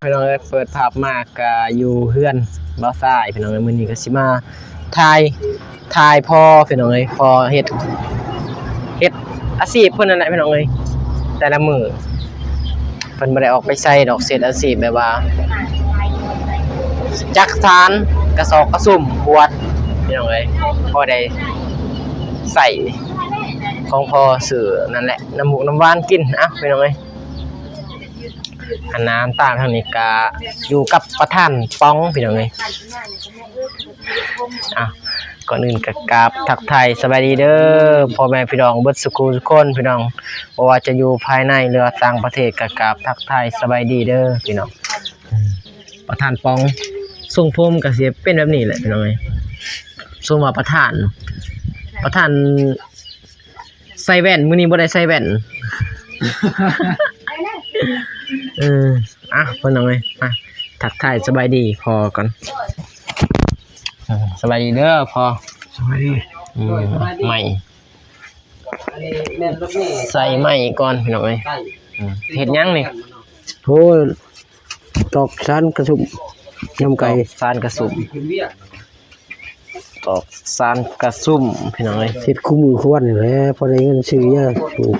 ພີ່ນ້ອງເອີຍ ເປີດພາບມາກະຢູ່ເຮືອນບ່າວຊາຍ ພີ່ນ້ອງເອີຍ. ມື້ນີ້ກະຊິມາຖ່າຍ ຖ່າຍພໍ່ ພີ່ນ້ອງເອີຍ ພໍ່ເຮັດ ເຮັດອາຊີບເພິ່ນນັ້ນແຫຼະ ພີ່ນ້ອງເອີຍ. ແຕ່ລະມື້ເພິ່ນບໍ່ໄດ້ອອກໄປໃສດອກ ເຮັດອາຊີບແບບວ່າຈັກສານ ກະຊອກກະຊຸມ ກວດ ພີ່ນ້ອງເອີຍ ພໍໄດ້ໃຊ້ຂອງພໍ່ຊື້ນັ້ນແຫຼະ ນ້ຳໝູກນ້ຳຫວານກິນ ເອົ້າ ພີ່ນ້ອງເອີຍ. ອັນໜ້າຕາທາງນີ້ກະຢູ່ກັບປະທານປ໋ອງ ພີ່ນ້ອງເອີຍ. ອ່ະ ກ່ອນອື່ນກະກາບທັກທາຍສະບາຍດີເດີ ພໍ່ແມ່ພີ່ນ້ອງເບິດສູ່ຜູ້ສູ່ຄົນ ພີ່ນ້ອງ ບໍ່ວ່າຈະຢູ່ພາຍໃນ ຫຼືວ່າຕ່າງປະເທດ ກະກາບທັກທາຍສະບາຍດີເດີ ພີ່ນ້ອງ. ປະທານປ໋ອງ ຊົງຜົມກະຊິເປັນແບບນີ້ແຫຼະ ພີ່ນ້ອງເອີຍ. ສົມວ່າປະທານ ປະທານ ໃສ່ແວ່ນ ມື້ນີ້ບໍ່ໄດ້ໃສ່ແວ່ນ. ເອີ ອ່ະ ພີ່ນ້ອງເອີຍ ອ່ະ ທັກທາຍສະບາຍດີພໍ່ກ່ອນ. ເອີ ສະບາຍດີເດີພໍ່. ສະບາຍດີ. ອືມ ໄມ້ ໃສ່ໄມ້ກ່ອນ ພີ່ນ້ອງເອີຍ. ອືມ ເຮັດຫຍັງນີ້? ໂອ້ຍ ຕອກສານກະຊຸມ ຍຳໄກ່ ຕອກສານກະຊຸມ ຕອກສານກະຊຸມ ພີ່ນ້ອງເອີຍ. ເຮັດຄູ່ມື້ຄູ່ວັນນີ້ແຫຼະ ພໍໄດ້ເງິນຊື້ຢາສູບ.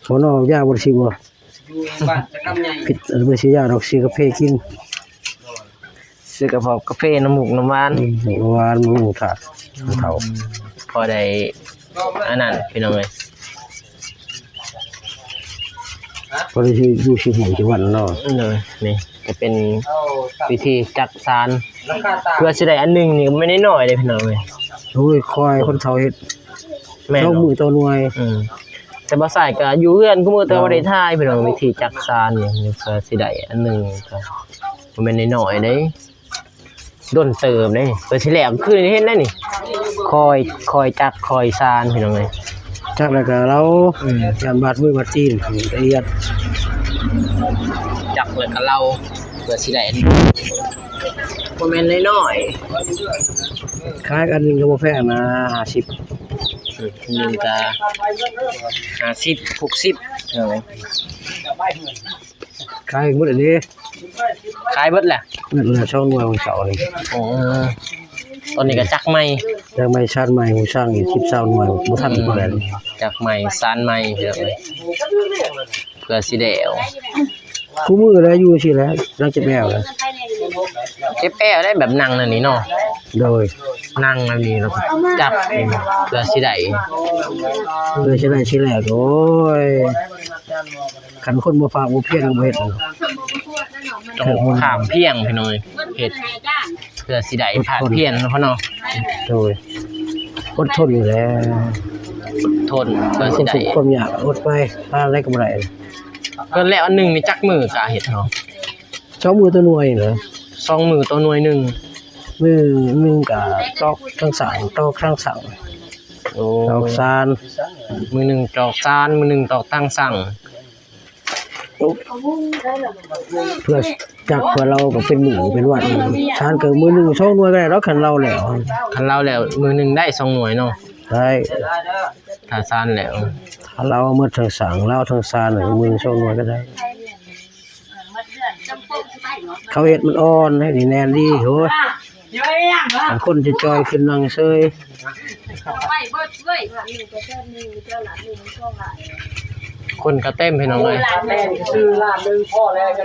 ບໍ່ນອກ ຢາບໍ່ໄດ້ຊື້ບໍ່? ຜິດ ບໍ່ໄດ້ຊື້ຢາດອກ ຊື້ກາເຟກິນ ຊື້ກະເພາະກາເຟ ນ້ຳໝູກນ້ຳຫວານ ອືມ ນ້ຳໝູກນ້ຳຫວານ ບຳລຸງທາດເຖົ້າ ພໍໄດ້ອັນນັ້ນ ພີ່ນ້ອງເອີຍ. ພໍໄດ້ຢູ່ຊີວິດປະຈຳວັນເນາະ. ໂດຍ ນີ້ກະເປັນວິທີຈັກສານ ເພື່ອຊິໄດ້ອັນໜຶ່ງນີ້ກະແມ່ນນ້ອຍໆເດ້ພີ່ນ້ອງເອີຍ. ໂອ້ຍ ຄອຍຄົນເຖົ້າເຮັດ ແມ່ນ ສອງມື້ຕໍ່ໜ່ວຍ. ອືມ ແຕ່ບ່າວຊາຍກະຢູ່ເຮືອນຄູ່ມື້ ແຕ່ວ່າບໍ່ໄດ້ຖ່າຍພີ່ນ້ອງ ວິທີຈັກສານນີ້ ເພື່ອຊິໄດ້ອັນໜຶ່ງກະບໍ່ແມ່ນນ້ອຍໆເດ້. ດົນເຕີບເດ້ ເພິ່ນຊິແລ້ວຄືເຫັນໄດ້ນີ້ ຄອຍ ຄອຍຈັກ ຄອຍສານ ພີ່ນ້ອງເອີຍ. ຈັກແລ້ວກະເລົາ ອືມ ຢ້ານບາດມືບາດຕີນ ລະອຽດ ຈັກແລ້ວກະເລົາ ເພື່ອຊິໄດ້ ບໍ່ແມ່ນນ້ອຍໆ. ຂາຍອັນໜຶ່ງກະບໍ່ແພງນະ ຫ້າສິບ ອືມ ອັນໜຶ່ງກະຫ້າສິບ ຫົກສິບ ເອີ. ຂາຍໝົດແລ້ວເດ້ ຂາຍເບິດແລ້ວ ເບິດແລ້ວ ສອງໜ່ວຍຂອງເຂົານີ້. ໂອ້ ຕອນນີ້ກະຈັກໃໝ່ ຈັກໃໝ່ ສານໃໝ່ ຫູສາງອີກສິບ ຊາວໜ່ວຍ ບໍ່ທັນ ອືມ ເທົ່າໃດ ຈັກໃໝ່ ສານໃໝ່ ເພື່ອຊິແລ້ວ ຄູ່ມື້ແລ້ວ ຢູ່ຊີ້ແຫຼະ ນັ່ງເຈັບແອວແລ້ວ ເຈັບແອວໄດ້ແບບນັ່ງແນວນີ້ເນາະ. ໂດຍ ນັ່ງແນວນີ້ແລ້ວກະຈັບ ເພື່ອຊິໄດ້ ເພື່ອຊິໄດ້ຊິແລ້ວ ໂອ້ຍ. ຄັນຄົນບໍ່ພາກບໍ່ພຽນກະບໍ່ເຮັດ ຕ້ອງພາກພຽນພີ່ນ້ອງເອີຍ ເຮັດເພື່ອຊິໄດ້ພາກພຽນເນາະພໍ່ເນາະ. ໂດຍ ອົດທົນຢູ່ແລ້ວ ອົດທົນເພື່ອຊິໄດ້ ຄວາມຍາກ ອົດໄປ ຫາແນວໃດກະບໍ່ໄດ້. ເພິ່ນແລ້ວອັນໜຶ່ງນີ້ຈັກມື້ກະເຮັດເນາະ? ສອງມື້ຕໍ່ໜ່ວຍເນາະ ສອງມື້ຕໍ່ໜ່ວຍໜຶ່ງ ມື້ໜຶ່ງກະຕອກທັງສາງ ຕອກທັງສັງ. ໂອ້ ຕອກສານ ມື້ໜຶ່ງຕອກສານ ມື້ໜຶ່ງຕອກທັງສັງ. ເພື່ອຈັກເພື່ອເລົາກະເປັນມື້ເປັນວັນ ສານກະມື້ໜຶ່ງສອງໜ່ວຍກະໄດ້ດອກ ຄັນເລົາແລ້ວ ຄັນເລົາແລ້ວມື້ໜຶ່ງໄດ້ສອງໜ່ວຍເນາະ. ໄດ້ ຖ້າສານແລ້ວ ຖ້າເລົາເໝິດທັງສັງ ເລົາທັງສານ ມື້ໜຶ່ງສອງໜ່ວຍກະໄດ້. ເຂົາເຮັດມັນອ່ອນ ເຮັດໃຫ້ແໜ້ນດີ ໂຫຍ ຄັນຄົນຈະຈ່ອຍຂຶ້ນນັ່ງເຊີຍ ຄົນກະເຕັມພີ່ນ້ອງເອີຍ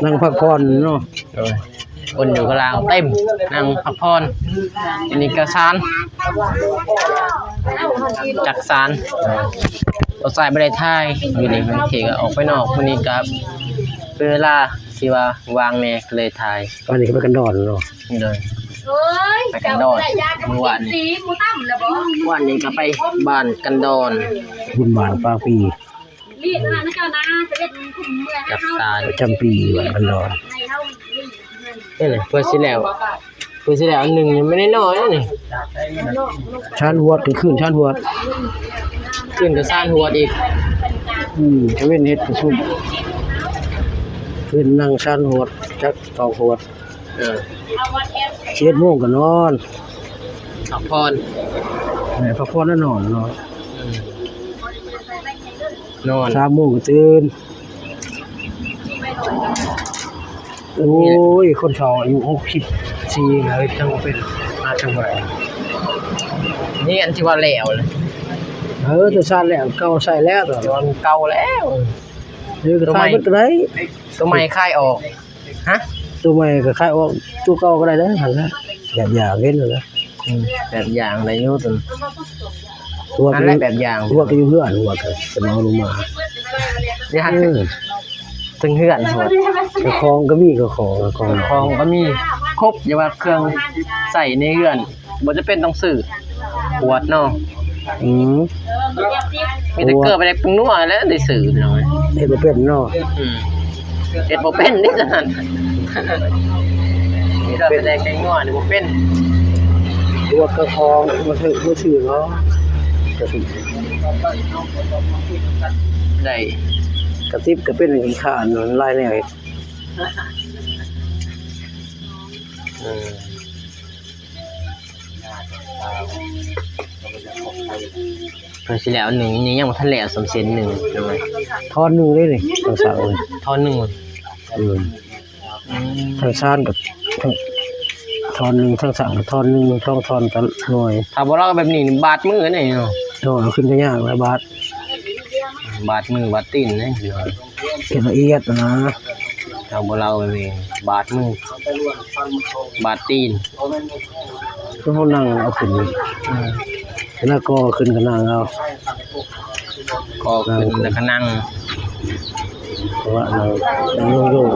ນັ່ງພັກຜ່ອນເນາະ. ໂດຍ ຄົນຢູ່ກະລາງເຕັມ ນັ່ງພັກຜ່ອນ. ອັນນີ້ກະສານ ຈັກສານ ບໍ່ໃສ່ ບໍ່ໄດ້ຖ່າຍຢູ່ນີ້ ບາງທີກະອອກໄປນອກ ມື້ນີ້ກະເປັນເວລາທີ່ວ່າວ່າງແດ່ ກະເລີຍຖ່າຍ. ອັນນີ້ກະໄປກັນດອນເນາະ. ໂດຍ ໄປກັນດອນ ມື້ວານນີ້ ວານນີ້ກະໄປບ້ານກັນດອນ ບຸນບ້ານປາກປີ ຈັກສານ ປະຈຳປີບ້ານກັນດອນ. ນີ້ແຫຼະ ເພື່ອຊິແລ້ວ ເພື່ອຊິໄດ້ອັນໜຶ່ງນີ້ ມັນນ້ອຍໆນີ້ ຊານຫວດ ຄືນຊານຫວດ ຄືນກະຊານຫວດອີກ. ອືມ ຕາເວັນເຮັດປະຊຸມ ຄືນນັ່ງຊານຫວດ ຈັກຕອກຫວດ. ເອີ ສິບເອັດໂມງກະນອນ ພັກຜ່ອນ ແມ່ນ ພັກຜ່ອນແລ້ວນອນເນາະ. ອືມ ນອນ ສາມໂມງກະຕື່ນ. ໂອ້ຍ ຄົນເຖົ້າອາຍຸຫົກສິບສີ່ແລ້ວ ເຮັດຫຍັງບໍ່ເປັນ ຫາຈັ່ງບໍ່ໄດ້. ນີ້ອັນທີ່ວ່າແລ້ວນະ ເອີ ແຕ່ຊານແລ້ວ ເກົ່າໃຊ້ແລ້ວ ແຕ່ວ່າມັນເກົ່າແລ້ວ. ເອີ ກໍຂາຍເບິດກໍໄດ້ ຕົວໃໝ່ຂາຍອອກ. ຮະ? ຕົວໃໝ່ກໍຂາຍອອກ ຕົວເກົ່າກໍໄດ້ເດີ ຫັ້ນນະ ແບບຢ່າງເຫັນຫັ້ນນະ. ອືມ ແບບຢ່າງໄດ້ຢູ່ຕົນ ຫົວ ຫັ້ນແຫຼະແບບຢ່າງ ຫົວກໍຢູ່ເຮືອນ ຫົວກໍຈະມາເອົາລົງມາ ຢ່າ ເອີ ເທິງເຮືອນ ຫົວ ເຈົ້າຂອງກໍມີ ເຈົ້າຂອງ ເຈົ້າຂອງ ເຈົ້າຂອງກໍມີຄົບ ຢ່າວ່າເຄື່ອງໃຊ້ໃນເຮືອນ ບໍ່ຈຳເປັນຕ້ອງຊື້ ປວດເນາະ. ອືມ ມີແຕ່ເກືອໄປແດກແປ້ງນົວແຫຼະໄດ້ຊື້ ພີ່ນ້ອງເອີຍ. ເຮັດບໍ່ເປັນເນາະ. ອືມ ເຮັດບໍ່ເປັນເດ້ຊັ້ນ ມີແຕ່ໄປແດກແປ້ງນົວນີ້ບໍ່ເປັນ. ປວດກະຂອງ ບໍ່ຊື້ ບໍ່ຊື້ເນາະ ກະຊິ ໄດ້ ກະຕິບກະເປັນ ຂີ້ຄ້ານຫຼາຍແນວເຮັດ. ເອີ ເພິ່ນຊິແລ້ວໜຶ່ງ ນີ້ຍັງບໍ່ທັນແລ້ວສ່ຳເສັ້ນໜຶ່ງ ໂດຍ ທ່ອນໜຶ່ງເດ້ນີ້ ທາງສ້າງ ທ່ອນໜຶ່ງ. ອືມ ອືມ ທາງຊານກໍ ທ່ອນໜຶ່ງ ທາງສ້າງກໍທ່ອນໜຶ່ງ ສອງທ່ອນຕໍ່ໜ່ວຍ. ຖ້າບໍ່ລາວແບບນີ້ບາດມືນີ້ເນາະ. ໂດຍ ເອົາຂຶ້ນກໍຍາກແລ້ວບາດ ບາດມືບາດຕີນເດ້ ເຮັດລະອຽດນະ. ຖ້າບໍ່ລາວແບບນີ້ບາດມື ບາດຕີນ ຄືເຮົານັ່ງເອົາຂຶ້ນ. ອືມ ເວລາກໍຂຶ້ນກໍນັ່ງເອົາ ກໍຂຶ້ນແລ້ວກໍນັ່ງ ເພາະວ່ານັ່ງ ນັ່ງໂຍງ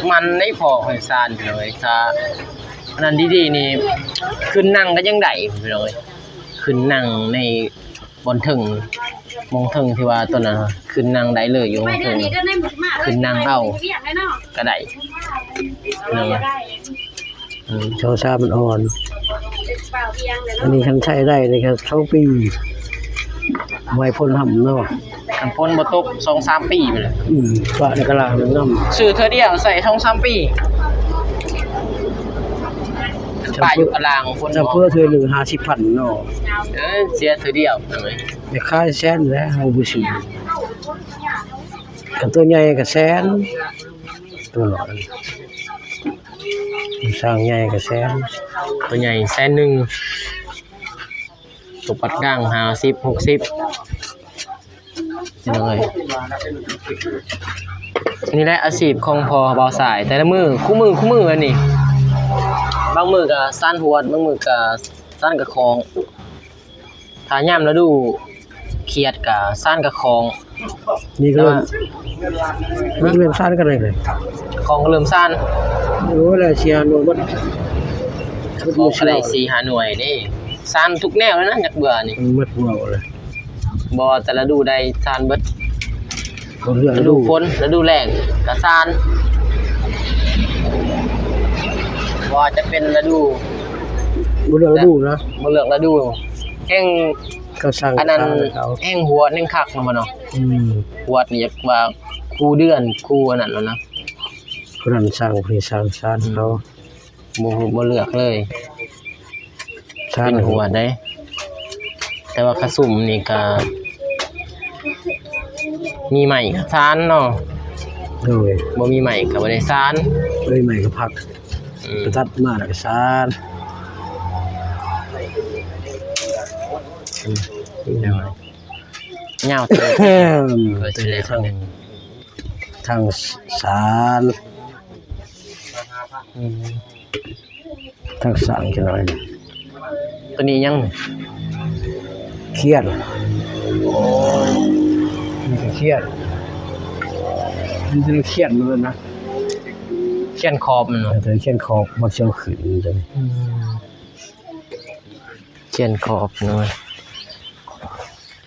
ໆ ມັນໄດ້ພໍໃຫ້ຊານເລີຍ. ຖ້າອັນນັ້ນດີໆນີ້ ຂຶ້ນນັ່ງກໍຍັງໄດ້ ພີ່ນ້ອງເອີຍ. ຂຶ້ນນັ່ງໃນບ່ອນເທິງ ໝ່ອງເທິງທີ່ວ່າຕົວນັ້ນ ຂຶ້ນນັ່ງໄດ້ເລີຍ ຢູ່ໝ່ອງເທິງ ຂຶ້ນນັ່ງເອົາກໍໄດ້ ພີ່ນ້ອງເອີຍ. ອືມ ໂຊຊາມັນອ່ອນ ອັນນີ້ຄັນໃຊ້ໄດ້ນີ້ກໍສອງປີ ໄວໂພດຫ້ຳເນາະ. ຄັນຝົນບໍ່ຕົກສອງສາມປີພຸ້ນແຫຼະ. ອືມ ປະໃນກະລາງນຳ ຊື້ເທື່ອດຽວໃຊ້ສອງສາມປີ ປະຢູ່ກະລາງ ຝົນ ຈຳເພື່ອເທື່ອໜຶ່ງຫ້າສິບພັນເນາະ. ເອີ ເສຍເທື່ອດຽວ ແມ່ຄ້າແສນແຫຼະ ເຮົາບໍ່ຊື້. ຄັນຕົວໃຫຍ່ກໍແສນ ຕົວນ້ອຍ ສ້າງໃຫຍ່ກໍແສນ ຕົວໃຫຍ່ແສນໜຶ່ງ ຕົວປານກາງຫ້າສິບ ຫົກສິບ ພີ່ນ້ອງເອີຍ. ນີ້ແຫຼະອາຊີບຂອງພໍ່ບ່າວຊາຍ ແຕ່ລະມື້ ຄູ່ມື້ ຄູ່ມື້ອັນນີ້ ບາງມື້ກໍຊານຫວດ ບາງມື້ກໍຊານກະຂອງ. ຖ້າຍາມລະດູຂຽດກະຊານກະຂອງ. ນີ້ກໍເລີ່ມ ແຕ່ວ່າ ນີ້ກໍເລີ່ມຊານກັນແລ້ວ ຂອງກໍເລີ່ມຊານ. ໂອ້ ໄດ້ສີ່ຫ້າໜ່ວຍໝົດ ຂອງກໍໄດ້ສີ່ຫ້າໜ່ວຍເດ້. ຊານທຸກແນວເລີຍນະ ຍັກເບື່ອນີ້ ໝົດເຫວ່າເລີຍ. ບໍ່ ແຕ່ລະດູໄດ້ຊານເບິດ. ບໍ່ເລືອກລະດູ ລະດູຝົນ ລະດູແລ້ງກະຊານ ບໍ່ວ່າຈະເປັນລະດູ ບໍ່ເລືອກລະດູນະ ບໍ່ເລືອກລະດູ ແຮ່ງ ເຂົາສັ່ງ ອັນນັ້ນ ຊານເຂົາ ແຮ່ງຫວດແຮ່ງຄັກນຳເນາະ. ອືມ ຫວດນີ້ຢາກວ່າຄູ່ເດືອນຄູ່ອັນນັ້ນແລ້ວນະ ຜູ້ນັ້ນສັ່ງ ຜູ້ນີ້ສັ່ງ ຊານເຂົາ ອືມ ບໍ່ ບໍ່ເລືອກເລີຍ ຊານ ເປັນຫົວເດ້. ແຕ່ວ່າຄະຊຸມນີ້ກະມີໄມ້ກະຊານເນາະ. ໂດຍ ບໍ່ມີໄມ້ກະບໍ່ໄດ້ຊານ ເອີຍ ໄມ້ກະພັກ ອືມ ໄປຕັດມາແລ້ວກະຊານ. ອືມ ຍາວເຕີບ ເອີຍ ທາງ ທາງສານ ອືມ ທັກສະຈັກໜ້ອຍ. ຕົວນີ້ຫຍັງ? ຂຽນ. ໂອ້ ມັນຄືຂຽນ ມັນຄືຂຽນມັນນະ ຂຽນຂອບມັນເນາະ. ເອີ ຂຽນຂອບ ມັນຊິເອົາຂຶ້ນ. ອືມ ຂຽນຂອບເນາະ.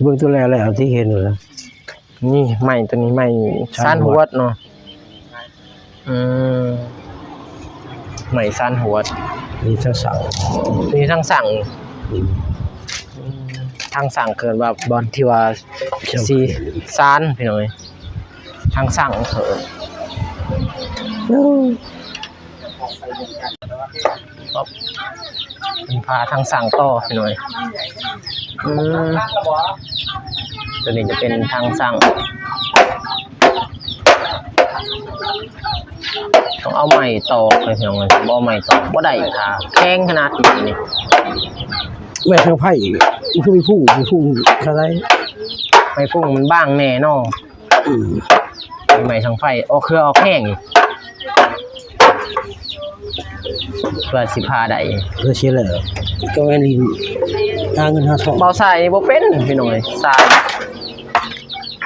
ເບິ່ງຕົວແລ້ວແລ້ວທີ່ເຫັນນະ. ນີ້ໄມ້ຕົວນີ້ໄມ້ຊານຫວດເນາະ. ອືມ ໄມ້ຊານຫວດ ມີທັງສັງ ມີທັງສັງ. ອືມ ອືມ ທັງສັງເອີ້ນວ່າບ່ອນທີ່ວ່າຊິຊານ ພີ່ນ້ອງເອີຍ ທັງສັງເອີ້ນ. ປັບ ເພິ່ນພາທັງສັງຕໍ່ພີ່ນ້ອງເອີຍ. ອືມ ຕົວນີ້ຈະເປັນທັງສັງ ຕ້ອງເອົາໄມ້ຕອກເລີຍພີ່ນ້ອງເອີຍ ບໍ່ເອົາໄມ້ຕອກບໍ່ໄດ້ ຖ້າແຂງຂະໜາດນີ້. ໄມ້ທາງໄຟ ມັນຄືມີພຸງ ມີພຸງເທົ່າໃດ ໄມ້ພຸງມັນບາງແນ່ເນາະ. ອືມ ໄມ້ທາງໄຟອອກເຄືອອອກແຮງອີກ ເພື່ອຊິພາໄດ້ ເພື່ອຊິແລ້ວ ກໍແມ່ນຫາເງິນຫາທອງ. ບ່າວຊາຍນີ້ບໍ່ເປັນພີ່ນ້ອງເອີຍ ຊາຍ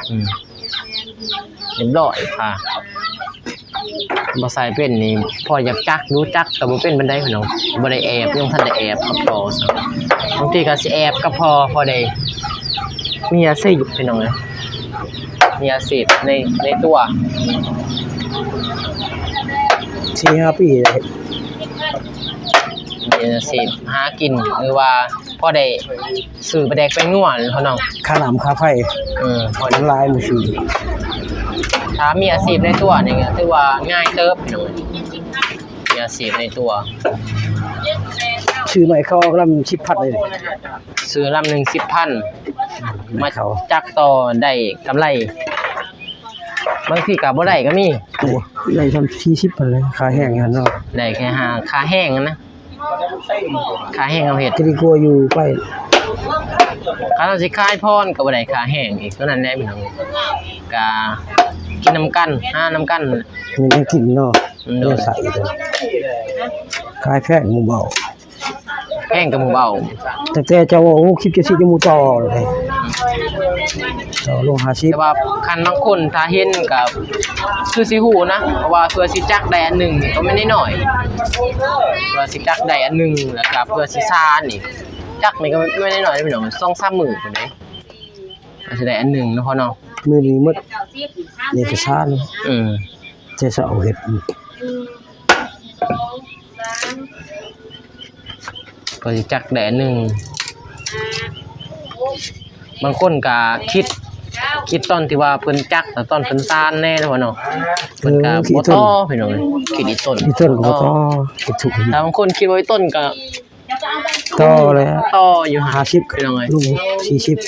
ອືມ ຮຽບຮ້ອຍ ພາ ບໍ່ໃສ່ເປັນນີ້ ພໍຢາກຈັກຢູ່ ຈັກກໍບໍ່ເປັນປານໃດພີ່ນ້ອງ ບໍ່ໄດ້ແອບ ຍັງບໍ່ທັນໄດ້ແອບກັບພໍ່ຊ້ຳ ບາງທີກໍຊິແອບກັບພໍ່ ພໍໄດ້ມີອາຊີບພີ່ນ້ອງເອີຍ ມີອາຊີບໃນ ໃນຕົວ ສີ່ຫ້າປີແລ້ວ ມີອາຊີບຫາກິນ ຫຼືວ່າພໍໄດ້ ຊື້ປາແດກແປ້ງນົວເນາະ ຄ່ານ້ຳຄ່າໄຟ ເອີ ພໍໄດ້ ມັນຫຼາຍມື້ຊື່ ຖ້າມີອາຊີບໃນຕົວນີ້ກໍຖືວ່າງ່າຍເຕີບພີ່ນ້ອງ ມີອາຊີບໃນຕົວ ຊື້ໄມ້ເຂົ້າລຳສິບພັນເລີຍ ຊື້ລຳໜຶ່ງສິບພັນ ມາຈັກຕໍ່ໄດ້ກຳໄລ ບາງທີກໍບໍ່ໄດ້ກໍມີ ໄດ້ຊ່ຳສີ່ສິບພັນເລີຍ ຄ່າແຮງຫັ້ນເນາະ ໄດ້ແຄ່ຫາ ຄ່າແຮງຫັ້ນນະ. ຄ່າແຮງເຮົາເຮັດ ກໍດີກວ່າຢູ່ໄປ ຄັນເຮົາຊິຂາຍພອນກໍບໍ່ໄດ້ຄ່າແຮງອີກ ເທົ່ານັ້ນແຫຼະພີ່ນ້ອງ ກະກິນນຳກັນ ຫານຳກັນ ມີແນວກິນເນາະ ໂດຍ ແນວໃຊ້ ຂາຍແພງໝູ່ເບົາ ແພງກັບໝູ່ເບົາ ຕັ້ງແຕ່ເຈົ້າເວົ້າ ໂອ້ ຄລິບເຈົ້າຊິໝູ່ຕໍ່ເດ້ ຕໍ່ໂລຫ້າສິບ ແຕ່ວ່າຄັນບາງຄົນຖ້າເຫັນກໍຄືຊິຮູ້ນະ ເພາະວ່າເພື່ອຊິຈັກໄດ້ອັນໜຶ່ງນີ້ກໍແມ່ນນ້ອຍໆ ເພື່ອຊິຈັກໄດ້ອັນໜຶ່ງ ແລ້ວກໍເພື່ອຊິຊານນີ້ ຈັກນີ້ກໍແມ່ນນ້ອຍໆ ພີ່ນ້ອງ ສອງສາມມື້ພຸ້ນເດ້ ກວ່າຊິໄດ້ອັນໜຶ່ງເນາະພໍ່ເນາະ ມື້ນີ້ໝົດເອກະສານ ອືມ ແຕ່ເຊົ້າເຮັດ ກວ່າຊິຈັກໄດ້ອັນໜຶ່ງ ບາງຄົນກໍຄິດ ຄິດຕອນທີ່ວ່າເພິ່ນຈັກ ແລ້ວຕອນເພິ່ນຊານແດ່ເນາະ ເພິ່ນກໍ ເອີ ບໍ່ຕໍ່ ພີ່ນ້ອງເອີຍ ຄິດອີ່ຕົນ ອີ່ຕົນກໍບໍ່ຕໍ່ ຄິດຖືກ ຖ້າບາງຄົນຄິດວ່າອີ່ຕົນກໍຕໍ່ແລ້ວ ຕໍ່ຢູ່ຫັ້ນ ຫ້າສິບ ພີ່ນ້ອງເອີຍ ລົງສີ່ສິບ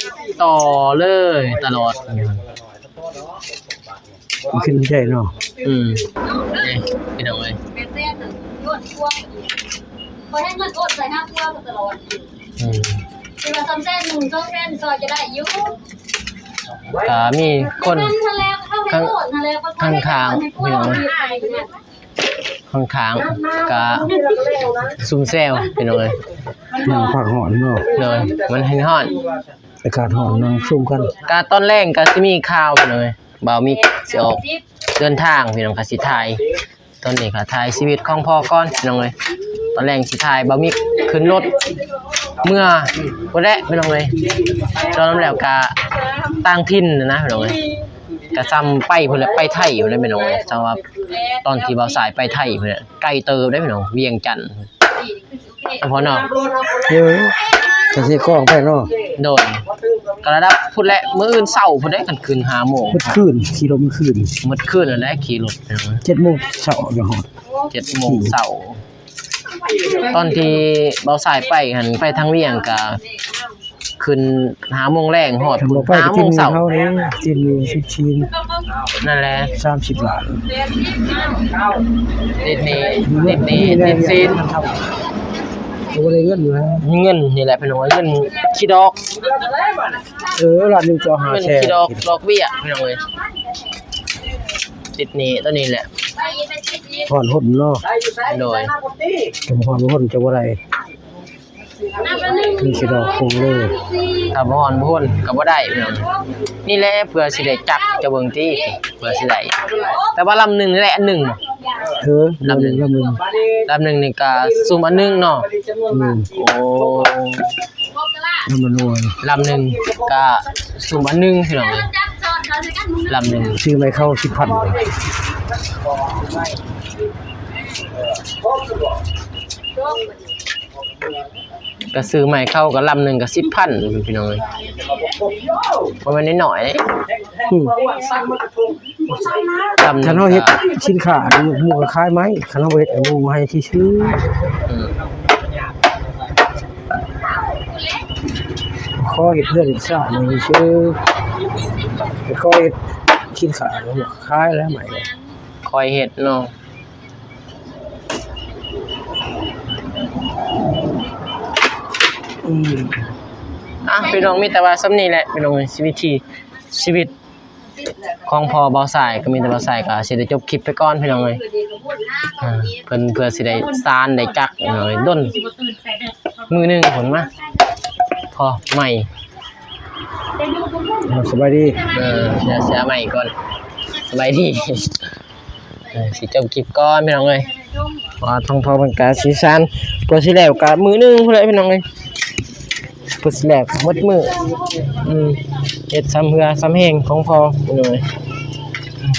ຕໍ່ເລີຍຕະຫຼອດ ມັນຂຶ້ນໃຈເນາະ ອືມ ນີ້ພີ່ນ້ອງເອີຍ ຂ້ອຍໃຫ້ເງິນໂອນໃສ່ຫ້າຄົວຕະຫຼອດ ອືມ ຄິດວ່າສອງແສນໜຶ່ງ ສອງແສນ ຊ່ອຍຈະໄດ້ຢູ່ ກໍມີຄົນຂ້າງໆ ພີ່ນ້ອງເອີຍ ຂ້າງໆ ກໍຊຸມແຊວ ພີ່ນ້ອງເອີຍ ມັນພັກຮ້ອນເນາະ ໂດຍ ມັນແຮງຮ້ອນ ອາກາດຮ້ອນ ນັ່ງຊຸມກັນ ກະຕອນແລງກະຊິມີຂ່າວ ພີ່ນ້ອງເອີຍ ບ່າວມິກຊິອອກເດີນທາງ ພີ່ນ້ອງ ກະຊິຖ່າຍ ຕອນນີ້ກະຖ່າຍຊີວິດຂອງພໍ່ກ່ອນ ພີ່ນ້ອງເອີຍ ຕອນແລງຊິຖ່າຍບ່າວມິກຂຶ້ນລົດເມືອພຸ້ນແຫຼະ ພີ່ນ້ອງເອີຍ ສ່ວນແລ້ວກະຕ່າງຖິ່ນນະ ພີ່ນ້ອງເອີຍ ກະຊ່ຳໄປພຸ້ນແຫຼະ ໄປໄທພຸ້ນແຫຼະ ພີ່ນ້ອງເອີຍ ສ່ຳວ່າຕອນທີ່ບ່າວຊາຍໄປໄທພຸ້ນແຫຼະ ໄກເຕີບເດ້ ພີ່ນ້ອງ ວຽງຈັນ ພໍ່ເນາະ ເອີ ກະຊິຂອງໄປເນາະ ໂດຍ ກະລະດັບພຸ້ນແຫຼະ ມື້ອື່ນເຊົ້າພຸ້ນເດ້ ຄັນຂຶ້ນຫ້າໂມງ ໝົດຄືນ ຂີ່ລົດໝົດຄືນ ໝົດຄືນແລ້ວ ຂີ່ລົດ ເຈັດໂມງເຊົ້າຈະຮອດ ເຈັດໂມງເຊົ້າ ຕອນທີ່ບ່າວຊາຍໄປຫັ້ນ ໄປທາງວຽງກະ ຂຶ້ນຫ້າໂມງແລງ ຮອດພຸ້ນຫ້າໂມງເຊົ້າ ຕິດໜີ້ເຮົາເດ້ ຕິດໜີ້ສິບສີ່ ນັ້ນແຫຼະ ສາມສິບລ້ານ ຕິດໜີ້ ຕິດໜີ້ ຕິດສິນ ກໍບໍ່ໄດ້ເງິນຢູ່ແລ້ວ ເງິນນີ້ແຫຼະ ພີ່ນ້ອງ ເງິນຂີ້ດອກ ເອີ ລ້ານໜຶ່ງຕໍ່ຫ້າແສນ ເງິນຂີ້ດອກ ດອກເບ້ຍ ພີ່ນ້ອງເອີຍ ຕິດໜີ້ຕົວນີ້ແຫຼະ ຮ້ອນຮົນເນາະ ໂດຍ ຈະຮ້ອນຮົນຈະບໍ່ໄດ້ ຄືຊິດອກຄົງເລີຍ ຖ້າບໍ່ຮ້ອນບໍ່ຮົນກໍບໍ່ໄດ້ພີ່ນ້ອງ ນີ້ແຫຼະເພື່ອຊິໄດ້ຈັກ ເຈົ້າເບິ່ງຕິ ເພື່ອຊິໄດ້ ແຕ່ວ່າລຳໜຶ່ງນີ້ແຫຼະ ອັນໜຶ່ງບໍ່ ເອີ ລຳໜຶ່ງ ລຳໜຶ່ງ ລຳໜຶ່ງນີ້ກໍຊຸມອັນໜຶ່ງເນາະ ອືມ ໂອ້ ລຳໜຶ່ງກໍຊຸມອັນໜຶ່ງພີ່ນ້ອງເອີຍ ລຳໜຶ່ງ ຊື້ໄມ້ເຂົ້າສິບພັນ ກໍຊື້ໄມ້ເຂົ້າກໍລຳໜຶ່ງກໍສິບພັນ ພີ່ນ້ອງເອີຍ ບໍ່ແມ່ນນ້ອຍໆເດ້ ອືມ ລຳໜຶ່ງ ຄັນເຮົາເຮັດສິນຄ້າ ໝູ່ກໍຂາຍໄມ້ ຄັນເຮົາບໍ່ເຮັດ ໝູ່ໃຫ້ຊື່ໆ ອືມ ຂໍເຮັດເຮືອນເຮັດຊານໃຫ້ຊື່ໆ ຂໍເຮັດສິນຄ້າ ຂາຍແລ້ວໄມ້. ຄ່ອຍເຮັດເນາະ. ອືມ ອ່ະ ພີ່ນ້ອງ ມີແຕ່ວ່າສ່ຳນີ້ແຫຼະ ພີ່ນ້ອງເອີຍ ຊີວິດທີ່ ຊີວິດຂອງພໍ່ບ່າວຊາຍ ກໍມີແຕ່ບ່າວຊາຍກໍຊິໄດ້ຈົບຄລິບໄປກ່ອນ ພີ່ນ້ອງເອີຍ. ອ່າ ເພິ່ນ ເພື່ອຊິໄດ້ຊານໄດ້ຈັກ ພີ່ນ້ອງເອີຍ ດົນມື້ໜຶ່ງພຸ້ນມາພໍໃໝ່. ສະບາຍດີ ເອີ ເສຍໃໝ່ກ່ອນ ສະບາຍດີ. ເອີ ຊິຈົບຄລິບກ່ອນ ພີ່ນ້ອງເອີຍ ເພາະວ່າທາງພໍ່ເພິ່ນກະຊິຊານ ກວ່າຊິແລ້ວກະມື້ໜຶ່ງພຸ້ນແຫຼະ ພີ່ນ້ອງເອີຍ ກວ່າຊິແລ້ວໝົດມື້. ອືມ ເຮັດຊ່ຳເຫື່ອຊ່ຳແຮງຂອງພໍ່ ພີ່ນ້ອງເອີຍ.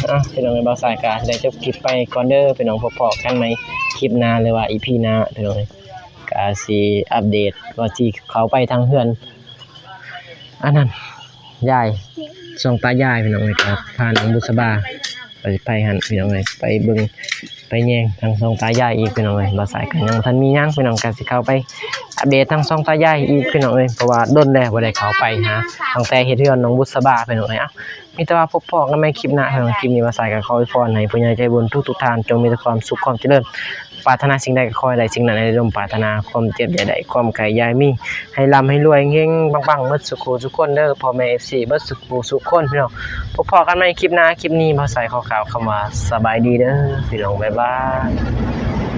ອ່ະ ພີ່ນ້ອງເອີຍ ບ່າວຊາຍກະຊິໄດ້ຈົບຄລິບໄປກ່ອນເດີ ພີ່ນ້ອງ ພົບພໍ້ກັນໃໝ່ຄລິບໜ້າ ຫຼືວ່າອີພີໜ້າ ພີ່ນ້ອງເອີຍ. ກະຊິອັບເດດວ່າຊິເຂົ້າໄປທາງເຮືອນ ອັນນັ້ນ ຍາຍ ສອງຕາຍາຍ ພີ່ນ້ອງເອີຍ ກໍພານ້ອງບຸດສະບາ ກໍຊິໄປຫັ້ນ ພີ່ນ້ອງເອີຍ ໄປເບິ່ງໄປແຍງທາງສອງຕາຍາຍອີກ ພີ່ນ້ອງເອີຍ. ບ່າວຊາຍກໍຍັງບໍ່ທັນມີຫຍັງ ພີ່ນ້ອງ ກໍຊິເຂົ້າໄປອັບເດດທາງສອງຕາຍາຍອີກ ພີ່ນ້ອງເອີຍ ເພາະວ່າດົນແລ້ວບໍ່ໄດ້ເຂົ້າໄປຫາ ຕັ້ງແຕ່ເຮັດເຮືອນນ້ອງບຸດສະບາ ພີ່ນ້ອງເອີຍ. ເອົ້າ ມີແຕ່ວ່າພົບພໍ້ກັນໃໝ່ຄລິບໜ້າ ສຳລັບຄລິບນີ້ ບ່າວຊາຍກໍຂໍອວຍພອນໃຫ້ຜູ້ໃຫຍ່ໃຈບຸນທຸກໆທ່ານ ຈົ່ງມີແຕ່ຄວາມສຸກຄວາມຈະເລີນ ປາດຖະໜາສິ່ງໃດກໍຂໍໃຫ້ໄດ້ສິ່ງນັ້ນ ໃຫ້ໄດ້ສົມປາດຖະໜາ ຄວາມເຈັບຢ່າໄດ້ ຄວາມໄຂ້ຢ່າມີ ໃຫ້ລ່ຳໃຫ້ລວຍ ເຮັງໆ ປັງໆ ໝົດສູ່ຄູ່ສູ່ຄົນເດີ ພໍ່ແມ່ເອັຟຊີ ເບິດສູ່ຄູ່ສູ່ຄົນ ພີ່ນ້ອງ. ພົບພໍ້ກັນໃໝ່ຄລິບໜ້າ ຄລິບນີ້ ບ່າວຊາຍຂໍກ່າວຄຳວ່າສະບາຍດີເດີ ພີ່ນ້ອງ ບາຍບາຍ.